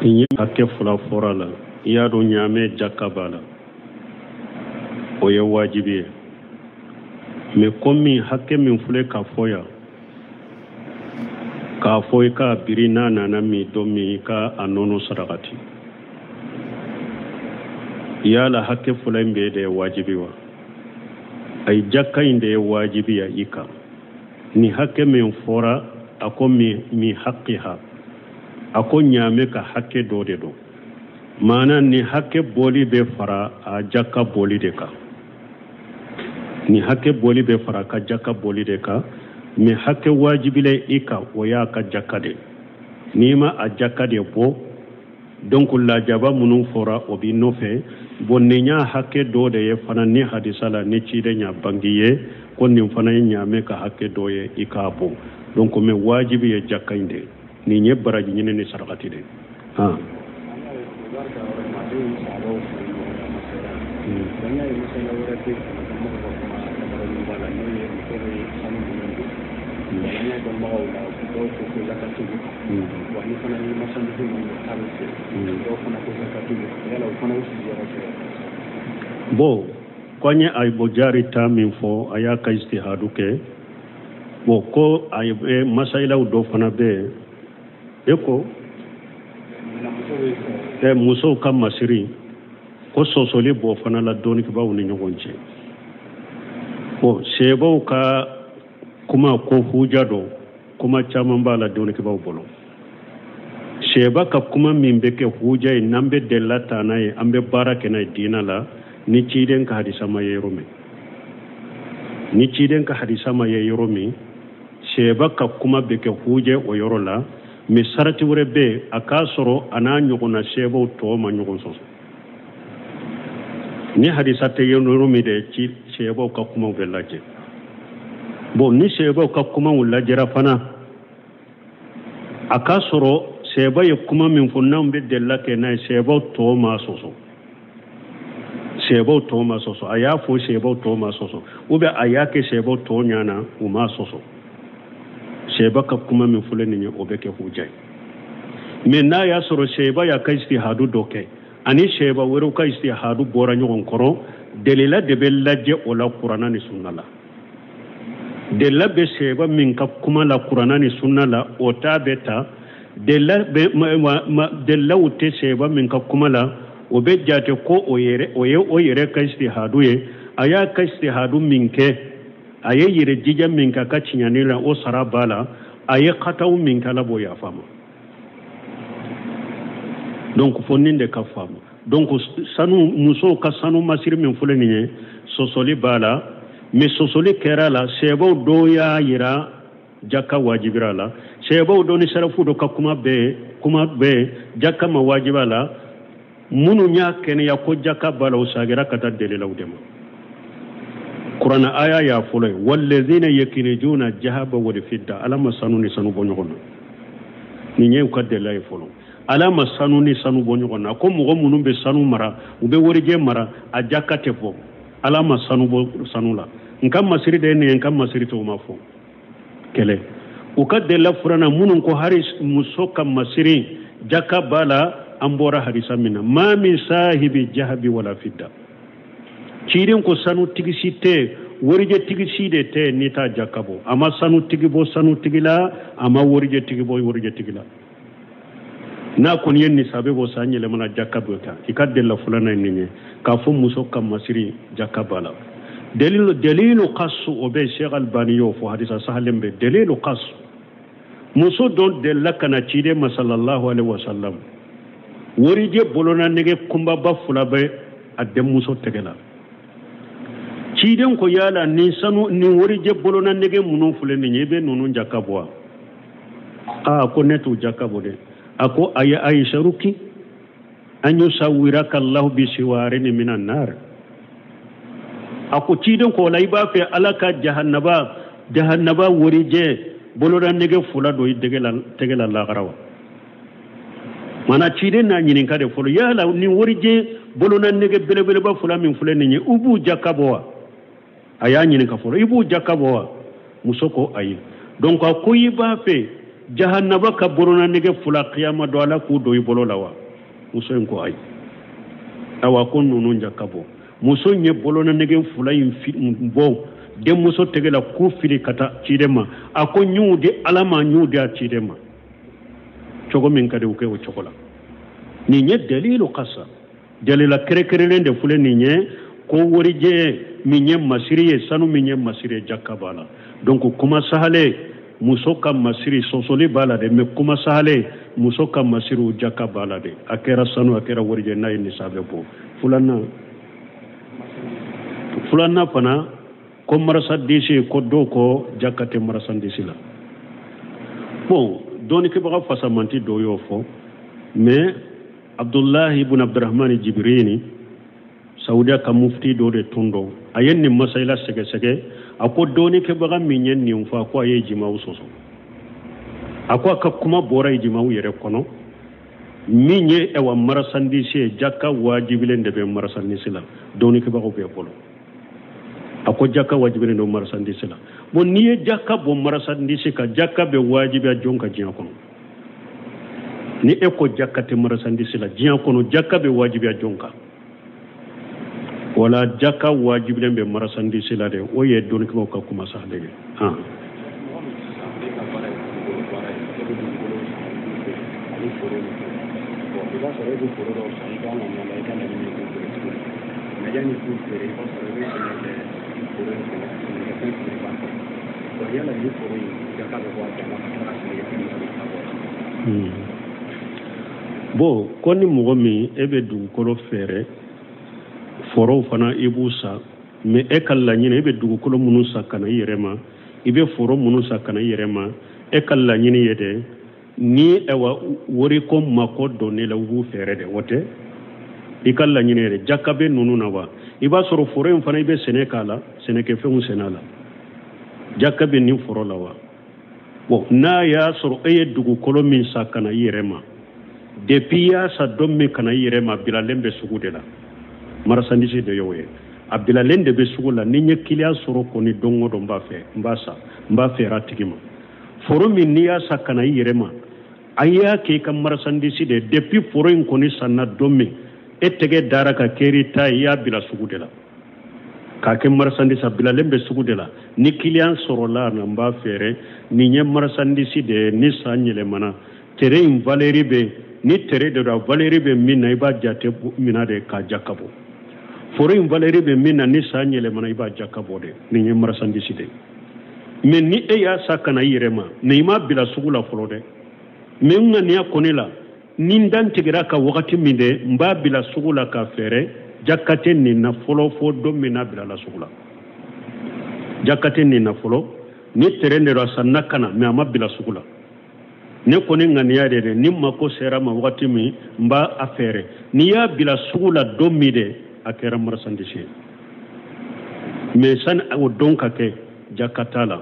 N ye hakɛ fila fɔra la, i y'a dɔn ɲaamɛ jaka b'a la, o ye wajibi ye. Mais komi hakɛ min filɛ ka fɔ yan, k'a fɔ i k'a biri n'a nana min don min, i ka a nɔnɔ sarakati, yala hakɛ fila in bɛɛ de ye wajibi wa? Ayi, jaka in de ye wajibi ya i kan. Ni hakɛ min fɔra, a ko min haqiha, a ko ɲaamɛ ka hakɛ dɔ de don. Maana ni hakɛ bɔli bɛ fara a jaka bɔli de kan, ni hakɛ bɔli bɛ fara a ka jaka bɔli de kan. Mais hakɛ wajibilen i kan, o y'a ka jaka de. N'i ma a jaka de bɔ, donc lajaba minnu fɔra, o b'i nɔfɛ. Bon, nin y'a hakɛ dɔ de ye fana ni hadisa la, ni ciden y'a bangi ye ko nin fana ye ɲaamɛ ka hakɛ dɔ ye, i k'a bɔ. Donc mais wajibi ye jaka in de ye. Nin ye baraji ɲini ni sarakati de ye. Han. Bon, ko an ye Ayibo Jari ta min fɔ, a y'a ka istihadu kɛ. Bon, ko a ye masayilaw dɔ fana bɛ yen, e ko musow ka masiri, ko sɔsɔli b'o fana la dɔnnikɛbaaw ni ɲɔgɔn cɛ. Bon, sebaw ka kuma ko huja don, kuma caman b'a la dɔnnikɛbaaw bolo. Seba ka kuma min bɛ kɛ huja ye, n'an bɛ delila ta n'a ye, an bɛ baara kɛ n'a ye diinɛ la, ni ciden ka hadisa ma ye yɔrɔ min, ni ciden ka hadisa ma ye yɔrɔ min, seba ka kuma bɛ kɛ huja o yɔrɔ la. Mais sarati wɛrɛ bɛ yen, a k'a sɔrɔ a n'a ɲɔgɔnna sebaw tɔ ma ɲɔgɔn sɔsɔ. Ni hadisa tɛ ye yɔrɔ min de, ci sebaw ka kumaw bɛ lajɛ. Bon, ni sebaw ka kumaw lajɛra fana, a k'a sɔrɔ seba ye kuma min fɔ, n'anw bɛ delila kɛ n'a ye, sebaw tɔ ma sɔsɔ, sebaw tɔ ma sɔsɔ. A y'a fɔ sebaw tɔ ma sɔsɔ, ou bien a y'a kɛ sebaw tɔ ɲana, u ma sɔsɔ. Seba ka kuma min filɛ nin ye, o bɛ kɛ huja ye. Mais n'a y'a sɔrɔ seba y'a ka istihadu dɔ kɛ, ani seba wɛrɛw ka istihadu bɔra ɲɔgɔn kɔrɔ, delila de bɛ lajɛ o la kuranna ni sunna la. Delila bɛ seba min ka kuma la kuranna ni sunna la, o ta bɛ ta. Delilaw tɛ seba min ka kuma la, o bɛ jate ko o ye o yɛrɛ ka istihadu ye. A y'a ka istihadu min kɛ, a ye yɛrɛ jija min kɛ a ka tiɲɛni la, o sara b'a la. A ye kataw min kɛ, Ala b'o yafa ma. Donc fo nin de ka faamu. Donc sanu, musow ka sanu masiri min filɛ nin ye, sɔsɔli b'a la. Mais sɔsɔli kɛra la, sebaw dɔw y'a yira jaka wajibira la, sebaw dɔ ni sarafu dɔ ka kuma bɛɛ jaka ma wajiba la. Minnu y'a kɛnɛya ko jaka b'a la, o sagira ka taa delilaw de ma. Kuranɛ aya y'a fɔlɔ ye, wallazina yakinijuna jahaba wal fidda. Ala ma sanu ni sanu bɔ ɲɔgɔn na. Nin ye u ka delila ye fɔlɔ. Ala ma sanu ni sanu bɔ ɲɔgɔn na. Ko mɔgɔ minnu bɛ sanu mara, u bɛ warijɛ mara, a jaka tɛ fɔ. Ala ma sanu bɔ sanu la. N ka masiri de ye nin ye, n ka masiri tɛ o ma fɔ. Kɛlɛ u ka delila furanna, minnu ko hari muso ka masiri jaka b'a la, an bɔra hadisa min na, ma min sahibi jahabi wala fidda. Ciden ko sanutigi si tɛ, warijɛtigi si de tɛ n'i t'a jaka bɔ. A ma sanutigi bɔ sanutigi la, a ma warijɛtigi bɔ warijɛtigi la. N'a kɔni ye nisabe bɔ san yɛlɛmana, jaka bɛ kan. I ka delila filanan ye nin ye, k'a fɔ muso ka masiri jaka b'a la. Dalilu kasu, o bɛ Sheikh Albani y'o fɔ, hadisa sahalen bɛ dalilu kasu. Muso dɔ delila ka na ciden ma sallallahu alaihi wasallam, warijɛ bolona nɛgɛ kunbaba fila bɛ a denmuso tɛgɛ la. Ciden ko yala nin sanu nin warijɛ bolona nɛgɛ minnu filɛ nin ye, i bɛ ninnu jaka bɔ wa? Aa, ko ne t'u jaka bɔ dɛ. A ko a ye ayisaruki an yusawwiraka Allahu bi siwarini minan nar. A ko ciden ko la, i b'a fɛ Ala ka jahannaba warijɛ boloda nɛgɛ fila don i tɛgɛ la lahara wa? Mana ciden n'a ɲininka de fɔlɔ, yala nin warijɛ boloda nɛgɛ belebeleba fila min filɛ nin ye, u b'u jaka bɔ wa? A y'a ɲininka fɔlɔ, i b'u jaka bɔ wa? Muso ko ayi. Donc a ko i b'a fɛ Jahanaba ka bolonanɛgɛ fila kiyama don Ala k'u don i bolo la wa? Muso in ko ayi. Awa ko ninnu jaka bɔ. Muso in ye bolonanɛgɛ fila in bɔ denmuso tɛgɛ la k'u fili ka taa ciden ma. A ko n y'u di Ala ma, n y'u di a ciden ma. Cogo min ka di u kɛ o cogo la. Nin ye dalilu kasa. Dalila kɛrɛkɛrɛlen de filɛ nin ye ko warijɛ min ye masiri ye, sanu min ye masiri ye, jaka b'a la. Donc kuma sahale muso ka masiri sɔsɔli b'a la dɛ, mais kuma sahale muso ka masiri jaka b'a la dɛ. A kɛra sanu, a kɛra warijɛ, n'a ye nisabe bɔ. Filanan fana ko marchandise, ko dɔw ko jaka tɛ marchandise la. Bon, dɔnnikɛbaga fasamanti dɔw y'o fɔ, mais Abdullahi ibn Abdurrahman Jibrini, Saudiya ka mufti dɔ de tun don, a ye nin masayila sɛgɛsɛgɛ. A ko dɔnnikɛbaga min ye nin fɔ, a ko a ye jimaw sɔsɔ. A ko a ka kuma bɔra jimaw yɛrɛ kɔnɔ. Min ye ɛwa marchandise ye, jaka wajibilen de bɛ marchandise la, dɔnnikɛbagaw bɛɛ bolo. A ko jaka wajibilen don marchandise la. Bon, n'i ye jaka bɔ marchandise kan, jaka bɛ wajibiya jɔn ka diɲɛ kɔnɔ? Ni e ko jaka tɛ marchandise la diɲɛ kɔnɔ, jaka bɛ wajibiya jɔn kan? Wala jaka wajibilen bɛ marchandise la dɛ, o ye dɔnnikɛbagaw ka kuma sa de ye. I b'a sɔrɔ e bɛ foro dɔw san, i ka ŋaniya la i ka laɲini ye k'u feere cogo di, mɛ yanni k'u feere i b'a sɔrɔ i bɛ sɛnɛ kɛ foro in fɛnɛ, sɛnɛkɛfɛn fɛnɛ b'a kɔrɔ. Bon, yala ni foro in jaka bɛ bɔ a jama ka tila ka sɛnɛkɛfɛn fɛnɛ ta bɔ? Bon, ko ni mɔgɔ min e bɛ dugukolo feere, forow fana i b'u san, mɛ e ka laɲini, e bɛ dugukolo minnu san ka na i yɛrɛ ma, i bɛ foro minnu san ka na i yɛrɛ ma, e ka laɲini ye dɛ, ni ɛwa wariko mako donn'i la, u b'u feere dɛ, o tɛ i ka laɲini yɛrɛ. Jaka bɛ ninnu na wa? I b'a sɔrɔ foro in fana i bɛ sɛnɛ k'a la, sɛnɛkɛfɛnw sɛnɛ a la, jaka bɛ nin foro la wa? Bon, n'a y'a sɔrɔ e ye dugukolo min san ka na i yɛrɛ ma, depuis i y'a san don min ka na i yɛrɛ ma, a bilalen bɛ sugu de la, marchandise de y'o ye, a bilalen de bɛ sugu la. Ni n ye kiliyan sɔrɔ kɔni don o don, n b'a fɛ, n b'a san, n b'a feere a tigi ma. Foro min n'i y'a san ka na i yɛrɛ ma, a y'a kɛ i ka marchandise de ye, depuis foro in kɔni sanna don min, e tɛgɛ dara ka kɛri ta ye, i y'a bila sugu de la k'a kɛ marchandise, a bilalen bɛ sugu de la. Ni kiliyan sɔrɔla na, n b'a feere, nin ye marchandise de ye. Ni san yɛlɛmana, tere in valeur bɛ, ni tere de don, a valeur bɛ min na, i b'a jate mina de k'a jaka bɔ. Foro in valeur bɛ min na, ni san yɛlɛmana, i b'a jaka bɔ de, nin ye marchandise de ye. Mais ni e y'a san ka na i yɛrɛ ma, mais i m'a bila sugu la fɔlɔ dɛ, mais n ŋaniya kɔni la, ni n dantigɛra ka wagati min dɛ, n b'a bila sugu la k'a feere, jaka tɛ nin na fɔlɔ fo don min n'a bilala sugu la. Jaka tɛ nin na fɔlɔ. Ni terrain de don, a sanna ka na, mais a ma bila sugu la. Ne kɔni ŋaniya de dɛ, ni mako sera ma wagati min, n b'a a feere. N'i y'a bila sugu la don min dɛ, a kɛra marchandise ye. Mais sani o don ka kɛ, jaka t'a la.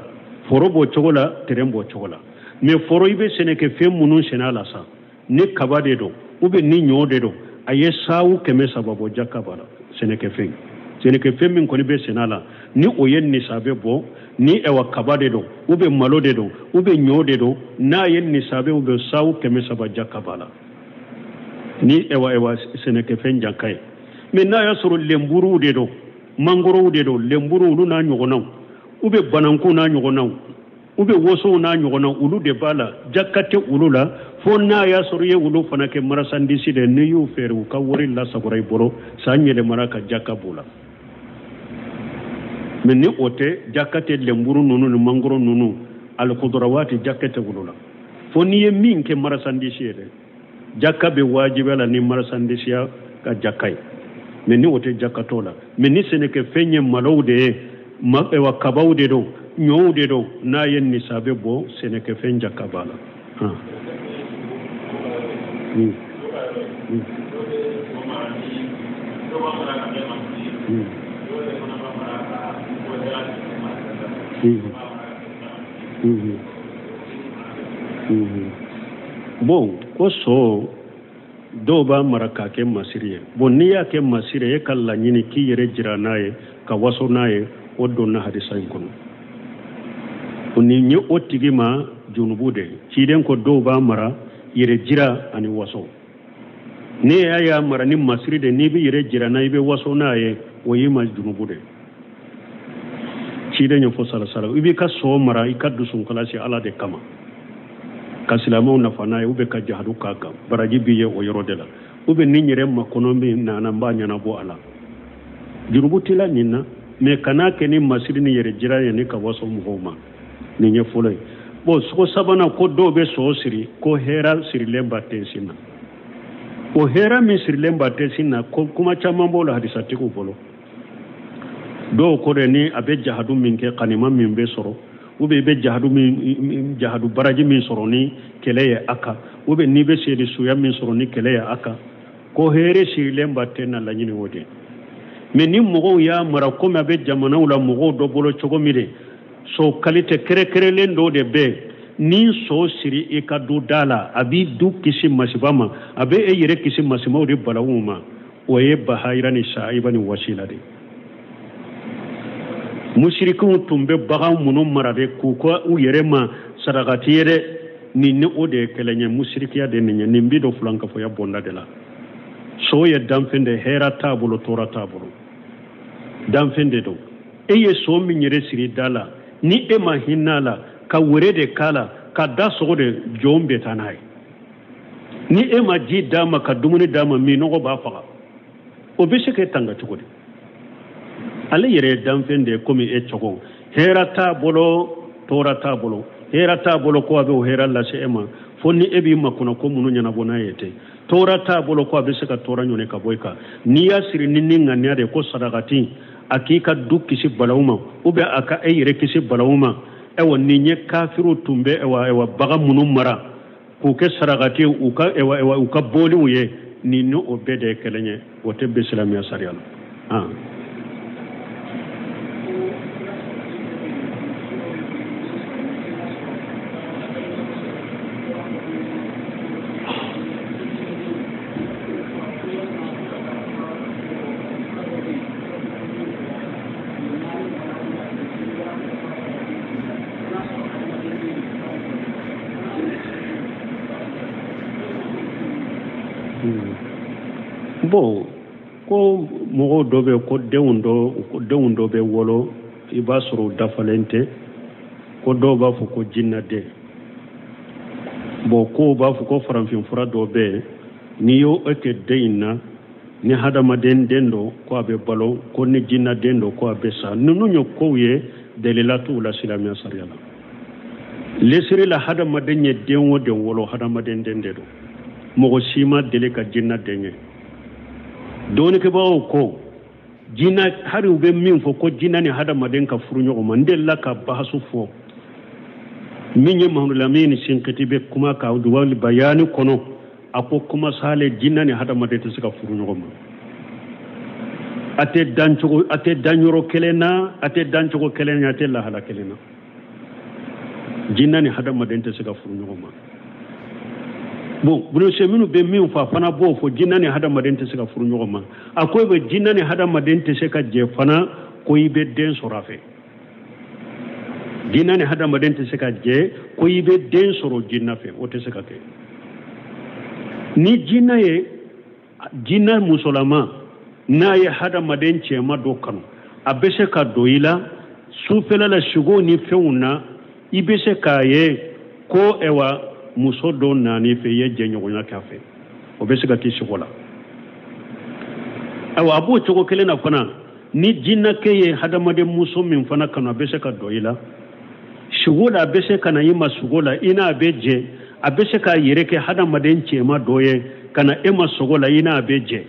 Foro b'o cogo la, terrain b'o cogo la. Mais foro, i bɛ sɛnɛkɛfɛn minnu sɛnɛ a la sa, ni kaba de don ou bien ni ɲɔ de don, a ye saawu 300 bɔ, jaka b'a la. Sɛnɛkɛfɛn min kɔni bɛ sɛnɛ a la, ni o ye nisabe bɔ, ni ɛwa kaba de don ou bien malo de don ou bien ɲɔ de don, n'a ye nisabe ou bien saawu 300, jaka b'a la, ni ɛwa sɛnɛkɛfɛn jaka ye. Mais n'a y'a sɔrɔ lenburuw de don, mangorow de don, lenburu olu n'a ɲɔgɔnnaw, ou bien bananku n'a ɲɔgɔnnaw, ou bien wosow n'a ɲɔgɔnnaw, olu de b'a la, jaka tɛ olu la fo n'a y'a sɔrɔ i ye olu fana kɛ marchandise de, n'i y'u feere, u ka wari lasagora i bolo, san yɛlɛmana ka jaka b'u la. Mais ni o tɛ, jaka tɛ lenburu ninnu ni mangoro ninnu, alikudurawati, jaka tɛ olu la fo n'i ye min kɛ marchandise ye dɛ. Jaka bɛ wajibiya la ni marchandise ya ka jaka ye, mais ni o tɛ, jaka t'o la. Mais ni sɛnɛkɛfɛn ye malow de ye, ɛwa kabaw de don, ɲɔw de don, n'a ye nisabe bɔ, sɛnɛkɛfɛn jaka b'a la. Bon, ko so dɔw b'a mara k'a kɛ masiri ye. Bon, n'i y'a kɛ masiri ye, e ka laɲini k'i yɛrɛ jira n'a ye, ka waso n'a ye, o donna hadisa in kɔnɔ. O nin ye o tigi ma junubu de ciden ko dɔw b'a mara yɛrɛ jira ani waso ne y'a mara ni masiri de n'i bɛ yɛrɛ jira n'a i bɛ waso n'a ye o y'i ma junubu de ciden ye fɔ salasala i b'i ka so mara i ka dusukalasi ala de kama ka silamɛw nafa n'a ye ou bien ka jahadu k'a kan baraji b'i ye o yɔrɔ de la ou bien ni n yɛrɛ makɔnɔ min nana n b'a ɲɛnabɔ a la jurubu t'i la nin na mais kan'a kɛ ni masiri ni yɛrɛ jira ye ni ka waso mɔgɔw ma nin ye fɔlɔ ye bon sogo sabanan ko dɔw bɛ so siri ko hɛra sirilen b'a tensin na o hɛra min sirilen b'a tensin na ko kuma caman b'o la hadisatigiw bolo dɔw ko de ni a bɛ jahadu min kɛ kanima min bɛ sɔrɔ ou bien i bɛ jahadu min jahadu baraji min sɔrɔ ni kɛlɛ ye a kan ou bien n'i bɛ seedi suya min sɔrɔ ni kɛlɛ ye a kan ko hɛrɛ sirilen b'a ten na laɲini o de mais ni mɔgɔw y'a mara komi a bɛ jamanaw la mɔgɔw dɔ bolo cogo min de so kalite kɛrɛkɛrɛlen dɔw de bɛ yen ni so siri i ka du da la a b'i du kisi masiba ma a bɛ e yɛrɛ kisi masibaw de balawu ma o ye bahayira ni sayiba ni wasila de musirikiw tun bɛ bagan minnu mara de k'u ka u yɛrɛ ma sarakati ye dɛ nin ni o de ye kelen ye musirikiya de nin ye nin bi don filankafoya bonda de la so ye danfɛn de hɛra t'a bolo tɔɔrɔ t'a bolo danfɛn de don e ye so min yɛrɛ siri da la ni e ma hinɛ a la ka were de k'a la ka da sogo de jɔn bɛ taa n'a ye ni e ma ji d'a ma ka dumuni d'a ma minnɔgɔ b'a faga o bɛ se k'e tanga cogo di ale yɛrɛ ye danfɛn de ye komi e cogo hɛra t'a bolo tɔɔrɔ t'a bolo hɛra t'a bolo ko a bɛ o hɛra lase e ma fo ni e b'i makɔnɔ ko minnu ɲɛnabɔ n'a ye ten tɔɔrɔ t'a bolo ko a bɛ se ka tɔɔrɔ ɲɔni ka bɔ i kan n'i y'a siri ni ni ŋaniya de ko sarakati a k'i ka du kisi balawu ma ou bien a ka e yɛrɛ kisi balawu ma ayiwa nin ye kafiriw tun bɛ ayiwa bagan minnu mara k'u kɛ sarakati u ka ayiwa u ka bɔliw ye nin ni o bɛɛ de ye kelen ye o tɛ bɛn silamɛya sariya la. Bon ko mɔgɔw dɔ bɛ ko denw dɔ bɛ wolo i b'a sɔrɔ u dafalen tɛ ko dɔw b'a fɔ ko jinnaden bon kow b'a fɔ ko farafinfura dɔ bɛ yen n'i y'o kɛ den in na ni hadamaden den don ko a bɛ balo ko ni jinnaden don ko a bɛ sa ninnu ye kow ye delila t'u la silamɛya sariya la lesiri la hadamaden ye den o den wolo hadamaden den de don mɔgɔ si ma deli ka jinna den ye dɔnnikɛbagaw ko jinna hali u bɛ min fɔ ko jinna ni hadamaden ka furu ɲɔgɔn ma n delila ka bahasu fɔ min ye Mahamadu Lamini Sinkiti bɛ kuma ka duwali bayani kɔnɔ a ko kuma sale jinna ni hadamaden tɛ se ka furu ɲɔgɔn ma a tɛ dan cogo a tɛ dan yɔrɔ kelen na a tɛ dan cogo kelen na a tɛ lahala kelen na jinna ni hadamaden tɛ se ka furu ɲɔgɔn ma bon bulonse minnu bɛ min fɔ a fana b'o fɔ jinna ni hadamaden tɛ se ka furu ɲɔgɔn ma a ko bɛ jinna ni hadamaden tɛ se ka jɛ fana ko i bɛ den sɔrɔ a fɛ jinna ni hadamaden tɛ se ka jɛ ko i bɛ den sɔrɔ jinna fɛ o tɛ se ka kɛ ni jinna ye jinna musolama n'a ye hadamaden cɛma dɔ kanu a bɛ se ka don i la sufɛla la sugo ni fɛnw na i bɛ se k'a ye ko ɛwa muso dɔ nan'i fɛ i ye jɛɲɔgɔnya k'a fɛ o bɛ se ka k'i sugo la ayiwa a b'o cogo kelen na fana ni jinnakɛ ye hadamaden muso min fana kanu a bɛ se ka don i la sugo la a bɛ se ka na i ma sugo la i n'a bɛ jɛ a bɛ se k'a yɛrɛ kɛ hadamaden cɛma dɔ ye ka na e ma sogo la i n'a bɛ jɛ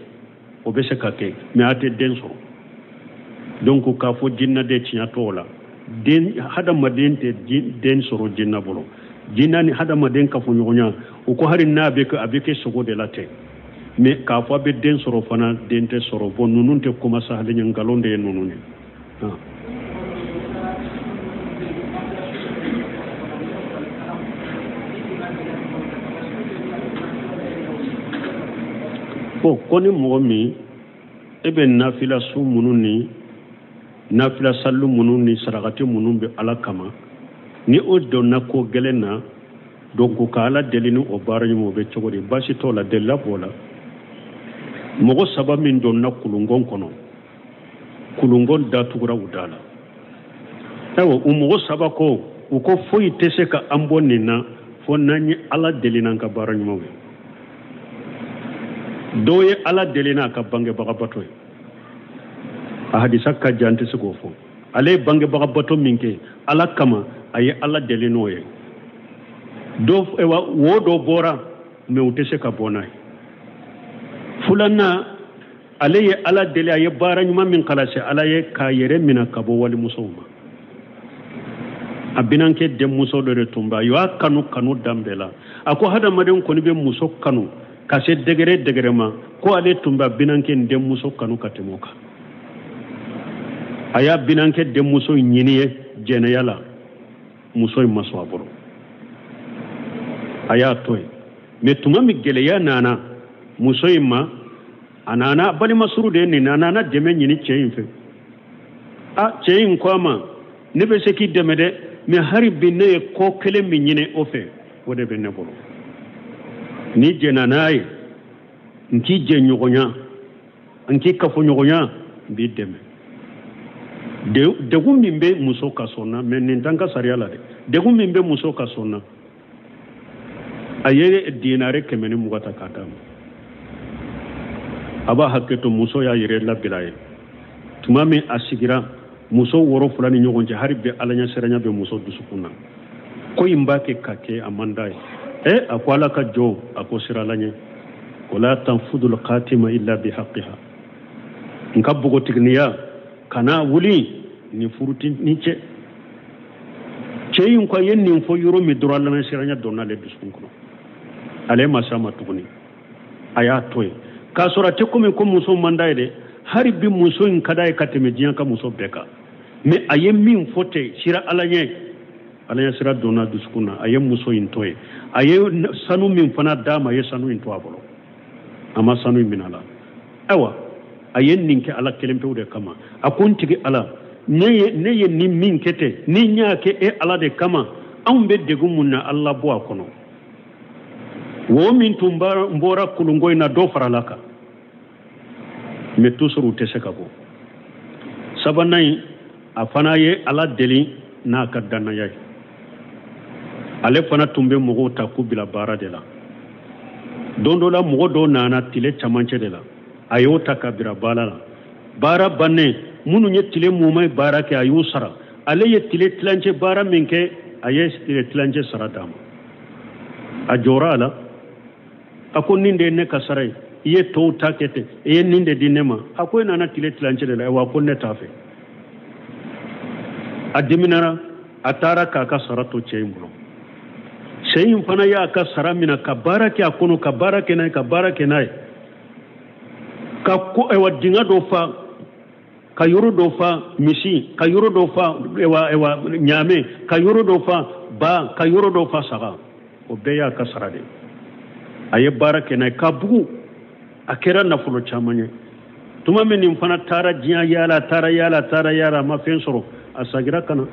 o bɛ se ka kɛ mais a tɛ den sɔrɔ donc k'a fɔ jinnaden tiɲɛ t'o la den hadamaden tɛ den sɔrɔ jinna bolo jinna ni hadamaden kafoɲɔgɔnya o ko hali n'a bɛ kɛ a bɛ kɛ sogo de la ten mais k'a fɔ a bɛ den sɔrɔ fana den tɛ sɔrɔ bon ninnu tɛ kuma sahalen ye nkalon de ye ninnu ye. Bon ko ni mɔgɔ min e bɛ nafila su minnu ni nafila salilu minnu ni sarakati minnu bɛ ala kama Ni o donna ko gɛlɛn na, donc ka Ala deli ni o baara ɲuman, o bɛ cogo di? Baasi t'o la, delila b'o la. Mɔgɔ saba min donna kulungon kɔnɔ, kulungon datugura u da la. Ayiwa, u mɔgɔ saba ko, u ko foyi tɛ se ka an bɔ nin na fo n'an ye Ala deli n'an ka baara ɲumanw ye. Dɔw ye Ala deli n'a ka bangebaga bato ye. A hadisa ka jan, n tɛ se k'o fɔ. Ale ye bangebaga bato min kɛ Ala kama, a ye Ala deli n'o ye. Dɔ, ayiwa, wo dɔ bɔra, mais u tɛ se ka bɔ n'a ye. Filanan, ale ye Ala deli, a ye baara ɲuman min kalase Ala ye, k'a yɛrɛ minɛ ka bɔ walimusow ma. A binankɛ denmuso dɔ de tun b'a ye, a y'a kanu kanu dan bɛɛ la. A ko hadamaden kɔni bɛ muso kanu ka se degré degré ma, ko ale tun b'a binankɛ denmuso kanu ka tɛmɛ o kan. A y'a binankɛ denmuso ɲini ye jɛnɛya la, muso in ma sɔn a bolo, a y'a to yen. Mais tuma min gɛlɛya nana muso in ma, a nana balimasuru de ye nin, a nana dɛmɛ ɲini cɛ in fɛ. A cɛ in ko a ma, ne bɛ se k'i dɛmɛ dɛ, mais hali bi ne ye ko kelen min ɲini o fɛ, o de bɛ ne bolo. N'i jɛnna n'a ye, n k'i jɛɲɔgɔnya, n k'i kafoɲɔgɔnya, n b'i dɛmɛ. Degun min bɛ muso ka sɔn na, mais nin t'an ka sariya la dɛ, degun min bɛ muso ka sɔn na, a ye dinare 120 ta k'a d'a ma. A b'a hakɛ to, muso y'a yɛrɛ labila ye. Tuma min a sigira muso wɔɔrɔ fila ni ɲɔgɔn cɛ, hali bi Ala ɲɛsiranya bɛ muso dusukun na. Ko in b'a kɛ ka kɛ a man d'a ye. Ɛ, a ko Ala ka jɔ, a ko sira ala ɲɛ, wala tanfudul khatima illa bihaqiha. N ka npogotiginiya kana wuli ni furu ni cɛ. Cɛ in ko a ye nin fɔ yɔrɔ min dɔrɔn, Ala ɲɛsiranya donna ale dusukun kɔnɔ. Ale ma s'a ma tuguni, a y'a to yen. K'a sɔrɔ a tɛ komi ko muso man d'a ye dɛ, hali bi muso in ka d'a ye ka tɛmɛ diɲɛ ka muso bɛɛ kan. Mais a ye min fɔ ten, sira Ala ɲɛ, Ala ɲɛ sira donna dusukun na, a ye muso in to yen. A ye sanu min fana d'a ma, a ye sanu in to a bolo, a ma sanu in minɛ a la. Ayiwa, a ye nin kɛ Ala kelen pewu de kama. A ko n tigi Ala, ne ye nin min kɛ ten, ni n y'a kɛ e Ala de kama, anw bɛ degun mun na, Ala bɔ a kɔnɔ. Wo min tun bɔra kulunko in na, dɔ farala kan, mais toujours u tɛ se ka bɔ. Sabanan in, a fana ye Ala deli n'a ka dannaya ye. Ale fana tun bɛ mɔgɔw ta k'u bila baara de la. Don dɔ la, mɔgɔ dɔw nana tile camancɛ de la, a y'o ta ka bila baara la. Baara bannen, minnu ye tile mumɛ baara kɛ, a y'u sara. Ale ye tile tilancɛ baara min kɛ, a ye tile tilancɛ sara d'a ma. A jɔra a la, a ko nin de ye ne ka sara ye, i ye tɔw ta kɛ ten, i ye nin de di ne ma. A ko e nana tile tilancɛ de la, wa ko ne t'a fɛ. A diminara, a taara k'a ka sara to cɛ in bolo. Cɛ in fana y'a ka sara minɛ ka baara kɛ a kɔnɔ, ka baara kɛ n'a ye, ka baara kɛ n'a ye, ka ko, ayiwa, dingɛ dɔ fa, ka yɔrɔ dɔ fa misi, ka yɔrɔ dɔ fa, ayiwa, ayiwa, ɲaamɛ, ka yɔrɔ dɔ fa ba, ka yɔrɔ dɔ fa saga. O bɛɛ y'a ka sara de ye. A ye baara kɛ n'a ye ka bugu, a kɛra nafolo caman ye. Tuma min nin fana taara diɲɛ yaala, taara yaala, taara yaala, a ma fɛn sɔrɔ, a sagira ka na.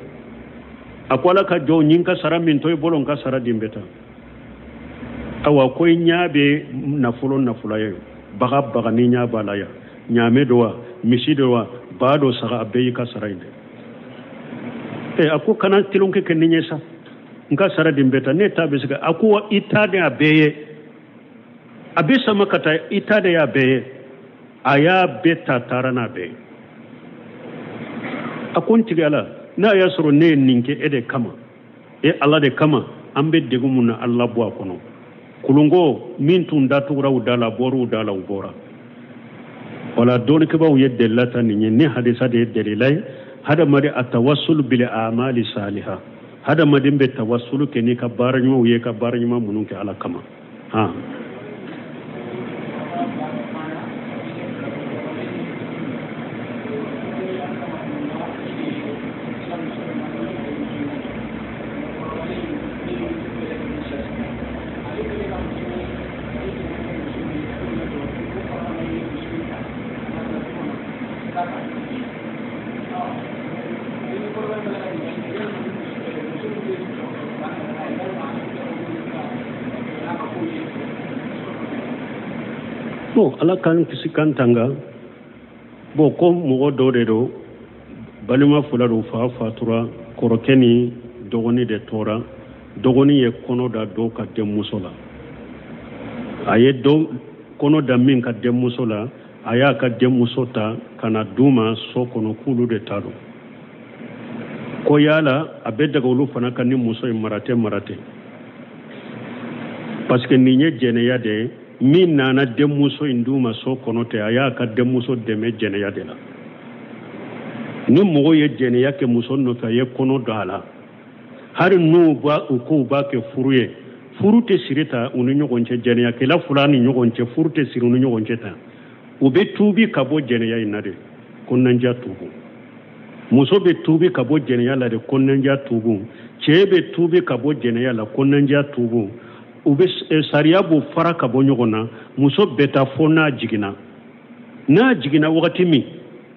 A ko Ala ka jɔn, n ka sara min to i bolo, n ka sara di n bɛ taa. Awa, ko i ɲɛ bɛ nafolo nafolo ye, baga baga ni ɲɛ b'a la yan, ɲaamɛ don wa, misi don wa, ba don, saga, a bɛɛ y'i ka sara in dɛ. Ɛ, a ko kana tulonkɛ kɛ ni ɲɛ sa, n ka sara di n bɛ taa, ne ta bɛ se ka. A ko i ta de y'a bɛɛ ye, a bɛ sama ka taa, i ta de y'a bɛɛ ye. A y'a bɛɛ ta, taara n'a bɛɛ ye. A ko n tigi Ala, n'a y'a sɔrɔ ne ye nin kɛ e de kama, e Ala de kama, an bɛ degun mun na, Ala bɔ a kɔnɔ. Kulunko min tun datugura u da la, a bɔra u da la, u bɔra. Wala dɔnnikɛbaaw ye delila ta nin ye, ni hadisa de ye delila ye. Hadamaden a tawassul bil amali saliha, hadamaden bɛ tawassulu kɛ n'i ka baara ɲumanw ye, ka baara ɲuman minnu kɛ Ala kama. Han. Bon, Ala k'an kisi k'an tanga. Bon, ko mɔgɔ dɔ de don, balima fila don, fa fatura, kɔrɔkɛ ni dɔgɔnin de tora. Dɔgɔnin ye kɔnɔ da dɔw ka denmuso la. A ye dɔ kɔnɔ da min ka denmuso la, a y'a ka denmuso ta ka na d'u ma so kɔnɔ k'olu de ta don. Ko yala a bɛ daga olu fana ka ni muso in mara ten mara ten, parce que nin ye jɛnɛya de ye. Min nana denmuso in d'u ma so kɔnɔ ten, a y'a ka denmuso dɛmɛ jɛnɛya de la. Ni mɔgɔ ye jɛnɛya kɛ muso nɔfɛ, a ye kɔnɔ don a la, hali n'u b'a u k'u b'a kɛ furu ye, furu tɛ siri ta u ni ɲɔgɔn cɛ. Jɛnɛyakɛla fila ni ɲɔgɔn cɛ, furu tɛ siri u ni ɲɔgɔn cɛ tan. U bɛ tuubi ka bɔ jɛnɛya in na de, kɔnɔnajɛya tuubu. Muso bɛ tuubi ka bɔ jɛnɛya la de, kɔnɔnajɛya tuubu. Cɛ bɛ tuubi ka bɔ jɛnɛya la, kɔnɔnajɛya tuubu. U bɛ sariya b'o fara ka bɔ ɲɔgɔn na. Muso bɛ taa fo n'a jiginna. N'a jiginna wagati min,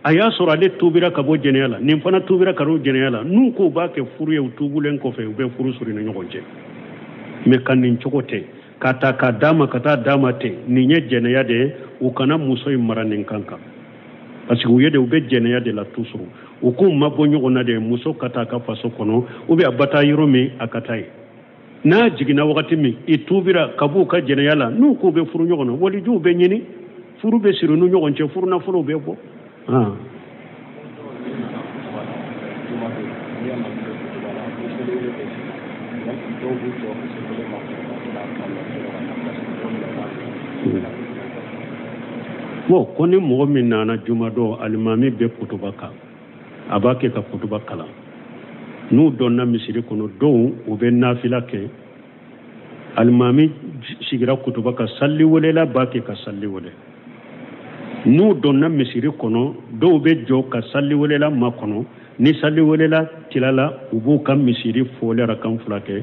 a y'a sɔrɔ ale tuubira ka bɔ jɛnɛya la, nin fana tuubira ka bɔ jɛnɛya la. N'u k'u b'a kɛ furu ye, u tuubulen kɔfɛ, u bɛ furu siri ni ɲɔgɔn cɛ. Mɛ ka nin cogo tɛ ka ta k'a d'a ma ka taa d'a ma ten, nin ye jɛnɛya de ye. U kana muso in mara nin kan kan, parce que u ye de u bɛ jɛnɛya de la toujours. U k'u mabɔ ɲɔgɔn na de, muso ka taa a ka faso kɔnɔ, ou bien a ba taa yɔrɔ min, a ka taa yen. N'a jiginna wagati min, i tuubira ka b'u ka jɛnɛya la, n'u k'u bɛ furu ɲɔgɔn na, walijuw bɛ ɲini, furu bɛ siri u ni ɲɔgɔn cɛ, furu nafolow bɛ bɔ. Bon, ko ni mɔgɔ min nana jumadon, alimami bɛ kutuba kan, a b'a kɛ ka kutuba kalan. N'u donna misiri kɔnɔ, dɔw u bɛ nafila kɛ. Alimami sigira kutuba kan, sali welela b'a kɛ ka sali wele. N'u donna misiri kɔnɔ, dɔw bɛ jɔ ka sali welela makɔnɔ. Ni sali welela tilala, u b'u ka misiri fɔli arakan fila kɛ.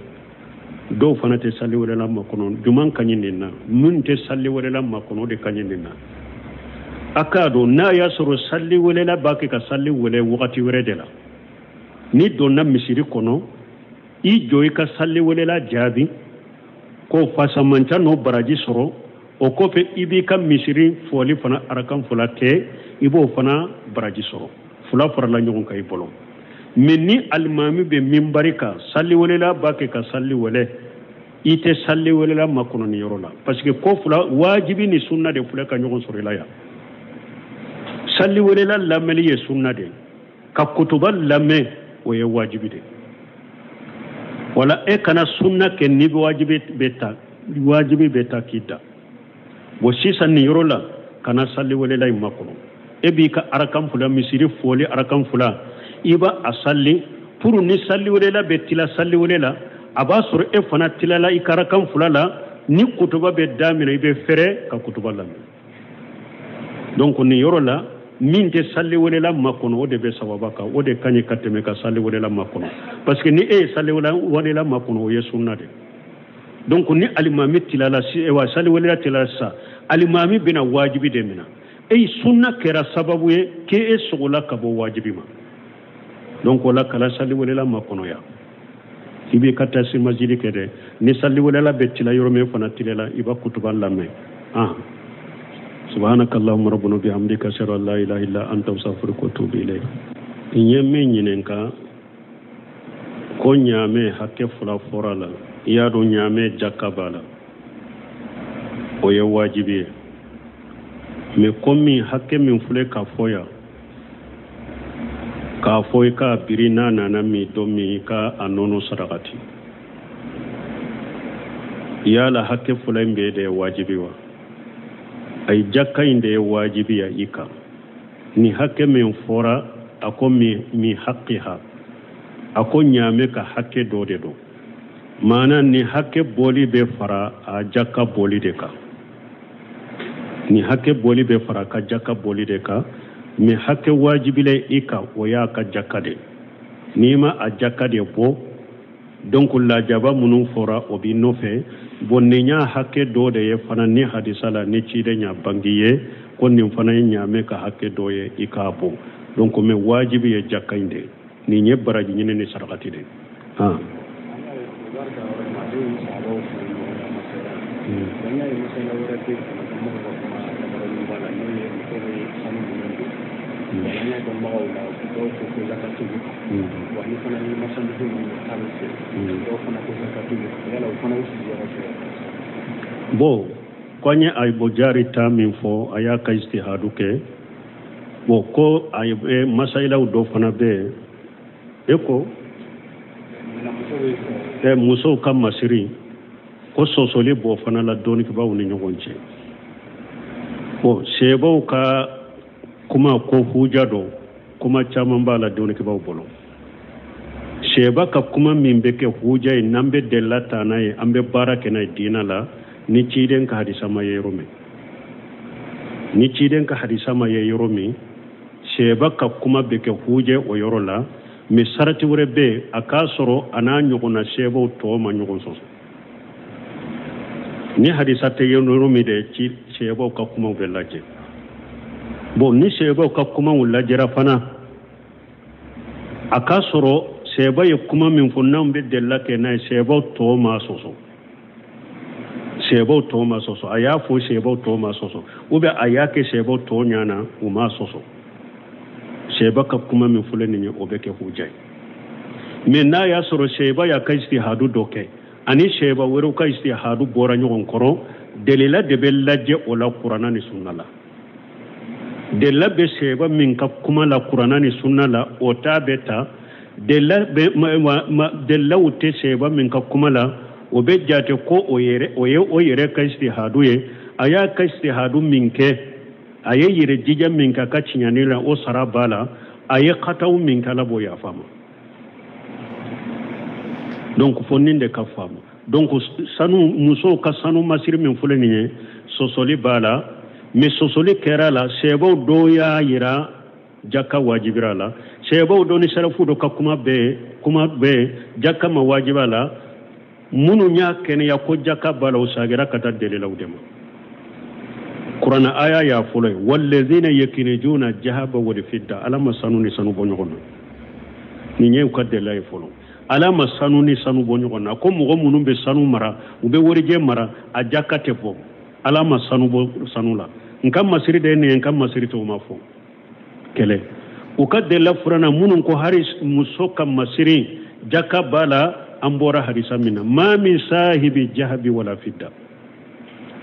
Dɔw fana tɛ sali welela makɔnɔ. Juman ka ɲi nin na, min tɛ sali welela makɔnɔ, o de ka ɲi nin na. A k'a dɔn n'a y'a sɔrɔ sali welela b'a kɛ ka sali wele wagati wɛrɛ de la, n'i donna misiri kɔnɔ, i jɔ i ka sali welela jaabi ko fasamanca n'o baraji sɔrɔ. O kɔfɛ, i b'i ka misiri fɔli fana arakan fila kɛ, i b'o fana baraji sɔrɔ. Fila farala ɲɔgɔn kan i bolo. Mɛ ni alimami bɛ minbari kan, sali welela b'a kɛ ka sali wele, i tɛ sali welela makɔnɔ nin yɔrɔ la, parce que ko fila, wajibi ni sunna de filɛ ka ɲɔgɔn sɔrɔ i la yan. Sali welela lamɛnli ye sunna de ye, ka kutuba lamɛn o ye wajibi de ye. Wala e kana sunna kɛ n'i bɛ wajibi bɛ ta, wajibi bɛ ta k'i da. Bon, sisan nin yɔrɔ la, kana sali welela in makɔnɔ. E b'i ka arakan fila misiri fɔli arakan fila, i b'a a sali pour ni sali welela bɛ tila sali wele la, a b'a sɔrɔ e fana tilala i ka arakan fila la. Ni kutuba bɛ daminɛ, i bɛ fɛrɛ ka kutuba lamɛn. Donc nin yɔrɔ la, min tɛ sali welela makɔnɔ, o de bɛ sawaba kan, o de ka ɲi ka tɛmɛ ka sali welela makɔnɔ, parce que ni e ye sali welela makɔnɔ, o ye sunna de. Donc ni alimami tilala, wa sali welela tilala sisan, alimami bɛna wajibi de minɛ. E sunna kɛra sababu ye k'e sogola ka bɔ wajibi ma. Donc o la, kala sali welela makɔnɔ yan, i b'i ka taasi masjidi kɛ dɛ. Ni sali welela bɛ tila yɔrɔ min fana tilala, i b'a kutuba lamɛn. Subhanaka allahumma rabbana bihamdika, ashhadu an la ilaha illa anta, astaghfiruka wa atubu ilayk. N ye min ɲininka ko ɲaamɛ hakɛ fila fɔra la, i y'a dɔn ɲaamɛ jaka b'a la, o ye wajibi ye. Mɛ komi hakɛ min filɛ ka fɔ yan, k'a fɔ i k'a biri, n'a nana min don min, i ka a nɔnɔ sarakati, yala hakɛ fila in bɛɛ de ye wajibi wa? Ayi, jaka in de ye wajibi ya i kan. Ni hakɛ min fɔra, a ko min haqiha, a ko ɲaamɛ ka hakɛ dɔ de don. Maana ni hakɛ bɔli bɛ fara a jaka bɔli de kan, ni hakɛ bɔli bɛ fara a ka jaka bɔli de kan. Mɛ hakɛ wajibilen i kan, o y'a ka jaka de. N'i ma a jaka de bɔ, donc lajaba minnu fɔra, o b'i nɔfɛ. Bon, nin y'a hakɛ dɔ de ye fana ni hadisa la, ni ciden y'a bangi ye ko nin fana ye ɲaamɛ ka hakɛ dɔ ye, i k'a bɔ. Donc mɛ wajibi ye jaka in de. Nin ye baraji ɲini ni sarakati de. An y'a dɔnbagaw la, dɔw ko ko jaka t'olu kan, wa ni fana ni marchandise ninnu k'a bɛ feere, dɔw fana ko jaka t'olu kan. Yala o fana y'u sigiyɔrɔ jumɛn? Bon, ko an ye Ayibo Jari ta min fɔ, a y'a ka istihadu kɛ. Bon, ko a ye masayilaw dɔ fana bɛ yen, e ko musow ka masiri, ko sɔsɔli b'o fana la dɔnnikɛbaaw ni ɲɔgɔn cɛ. Bon, sɛbɛw ka kuma ko huja dɔ, kuma caman b'a la dɔnnikɛbaaw bolo. Sɛba ka kuma min bɛ kɛ huja ye, n'an bɛ delila ta n'a ye, an bɛ baara kɛ n'a ye diinɛ la, ni ciden ka hadisa ma ye yɔrɔ min, ni ciden ka hadisa ma ye yɔrɔ min, sɛba ka kuma bɛ kɛ huja o yɔrɔ la. Mais sarati wɛrɛ bɛ yen, a k'a sɔrɔ a n'a ɲɔgɔnna sɛbaw tɔ ma ɲɔgɔn sɔsɔ. Ni hadisa tɛ ye yɔrɔ min de, ci sɛbaw ka kumaw bɛ lajɛ. Bon, ni sɛbaw ka kumaw lajɛra fana, a k'a sɔrɔ sɛba ye kuma min fɔ, n'anw bɛ delila kɛ n'a ye, sɛbaw tɔ ma sɔsɔ, sɛbaw tɔ ma sɔsɔ, a y'a fɔ sɛbaw tɔ ma sɔsɔ, ou bien a y'a kɛ sɛbaw tɔ ɲana, u ma sɔsɔ. Sɛba ka kuma min filɛ nin ye, o bɛ kɛ huja ye. Mais n'a y'a sɔrɔ sɛba y'a ka istihadu dɔ kɛ, ani sɛba wɛrɛw ka istihadu bɔra ɲɔgɔn kɔrɔ, delila de bɛ lajɛ o la kuranna ni sunna la. Delila bɛ sɛba min ka kuma la kuranna ni sunna la, o ta bɛ ta. Delilaw tɛ sɛba min ka kuma la, o bɛ jate ko o ye o yɛrɛ ka istihadu ye. A y'a ka istihadu min kɛ, a ye yɛrɛ jija min kɛ a ka tiɲɛni la, o sara b'a la. A ye kataw min kɛ, Ala b'o yafa ma. Donc fo nin de ka faamu. Donc sanu, musow ka sanu masiri min filɛ nin ye, sɔsɔli b'a la. Mais sɔsɔli kɛra la, sɛbaw dɔw y'a yira jaka wajibira la, sɛbaw dɔ ni sarafu dɔ ka kuma bɛɛ jaka ma wajiba la. Minnu y'a kɛnɛya ko jaka b'a la, o sagira ka taa delilaw de ma. Kuranna aya y'a fɔlɔ ye, wallazina yakinijuna jahaba wal fidda. Ala ma sanu ni sanu bɔ ɲɔgɔn na. Nin ye u ka delila ye fɔlɔ. Ala ma sanu ni sanu bɔ ɲɔgɔn na. Ko mɔgɔ minnu bɛ sanu mara, u bɛ warijɛ mara, a jaka tɛ bɔ. Ala ma sanu bɔ sanu la. N ka masiri de ye nin ye, n ka masiri tɛ o ma fɔ. Kɛlɛ u ka delila furanna, minnu ko hari muso ka masiri jaka b'a la, an bɔra hadisa min na, ma min sahibi jahabi wala fidda.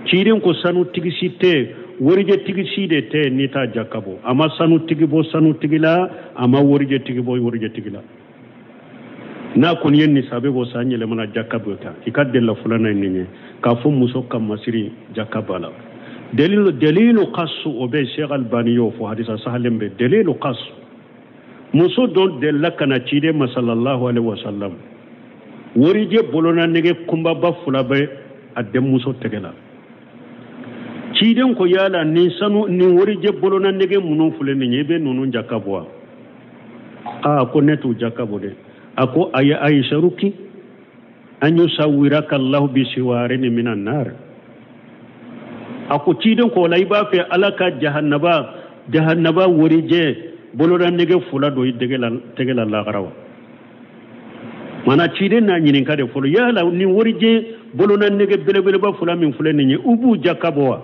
Ciden ko sanu tigi si tɛ, warijɛ tigi si de tɛ n'i t'a jaka bɔ. A ma sanu tigi bɔ sanu tigi la, a ma warijɛ tigi bɔ warijɛ tigi la. N'a kɔni ye nisabe bɔ san yɛlɛmana, jaka bɛ kan. I ka delila filanan ye nin ye, k'a fɔ muso ka masiri jaka b'a la. Dalilu qasu, o bɛ Sheikh Albani y'o fɔ, hadisa sahalen bɛ dalilu qasu. Muso dɔ delila ka na ciden ma sallallahu alaihi wasallam, warijɛ bolona nɛgɛ kunbaba fila bɛ a denmuso tɛgɛ la. Ciden ko yala nin sanu nin warijɛ bolona nɛgɛ minnu filɛ nin ye, i bɛ ninnu jaka bɔ wa? Aa, ko ne t'u jaka bɔ dɛ. A ko a ye ayisaruki an yusawwiraka Allahu bi siwarini minan nar. A ko ciden ko la, i b'a fɛ Ala ka jahannaba warijɛ boloda nɛgɛ fila don i tɛgɛ la lahara wa? Mana ciden n'a ɲininka de fɔlɔ, yala nin warijɛ boloda nɛgɛ belebeleba fila min filɛ nin ye, u b'u jaka bɔ wa?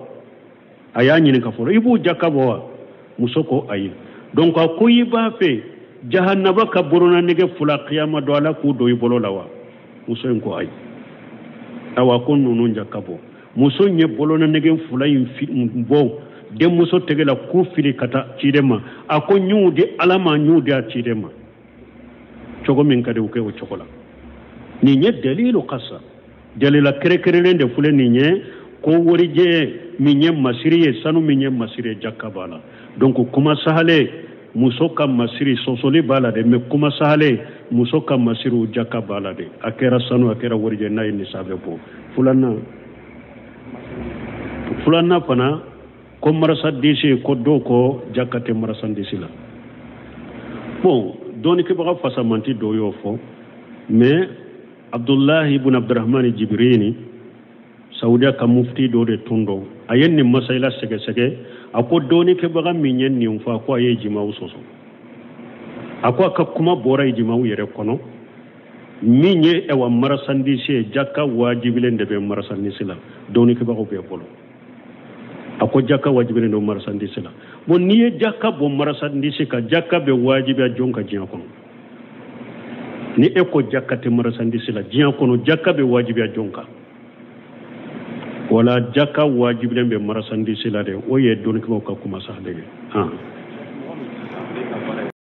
A y'a ɲininka fɔlɔ, i b'u jaka bɔ wa? Muso ko ayi. Donc a ko i b'a fɛ jahannaba ka boloda nɛgɛ fila kiyama don Ala k'u don i bolo la wa? Muso in ko ayi. Awa ko ninnu jaka bɔ. Muso in ye boloda nɛgɛ fila in bɔ denmuso tɛgɛ la k'u fili ka taa ciden ma. A ko n y'u di Ala ma, n y'u di a ciden ma. Cogo min ka di u kɛ o cogo la. Nin ye dalilu kasa, dalila kɛrɛnkɛrɛnlen de filɛ nin ye, ko warijɛ min ye masiri ye, sanu min ye masiri ye, jaka b'a la. Donc kuma sahale, muso ka masiri sɔsɔli b'a la dɛ, mais kuma sahale, muso ka masiri o jaka b'a la dɛ. A kɛra sanu, a kɛra warijɛ, n'a ye nisabe bɔ. Filanan fana ko marchandise, ko dɔw ko jaka tɛ marchandise la. Bon, dɔnnikɛbaga fasamanti dɔw y'o fɔ, mais Abdullahi ibn Abdurrahman Jibrini, Saudiya ka mufti dɔ de tun don, a ye nin masayila sɛgɛsɛgɛ. A ko dɔnnikɛbaga min ye nin fɔ, a ko a ye jimaw sɔsɔ. A ko a ka kuma bɔra jimaw yɛrɛ kɔnɔ. Min ye ɛwa marchandise ye, jaka wajibilen de bɛ marchandise la dɔnnikɛbagaw bɛɛ bolo. A ko jaka wajibilen don marchandise la. Bon, n'i ye jaka bɔ marchandise kan, jaka bɛ wajibiya jɔn kan diɲɛ kɔnɔ? Ni e ko jaka tɛ marchandise la diɲɛ kɔnɔ, jaka bɛ wajibiya jɔn kan? Wala jaka wajibilen bɛ marchandise la de, o ye dɔnnikɛlaw ka kuma sa de ye.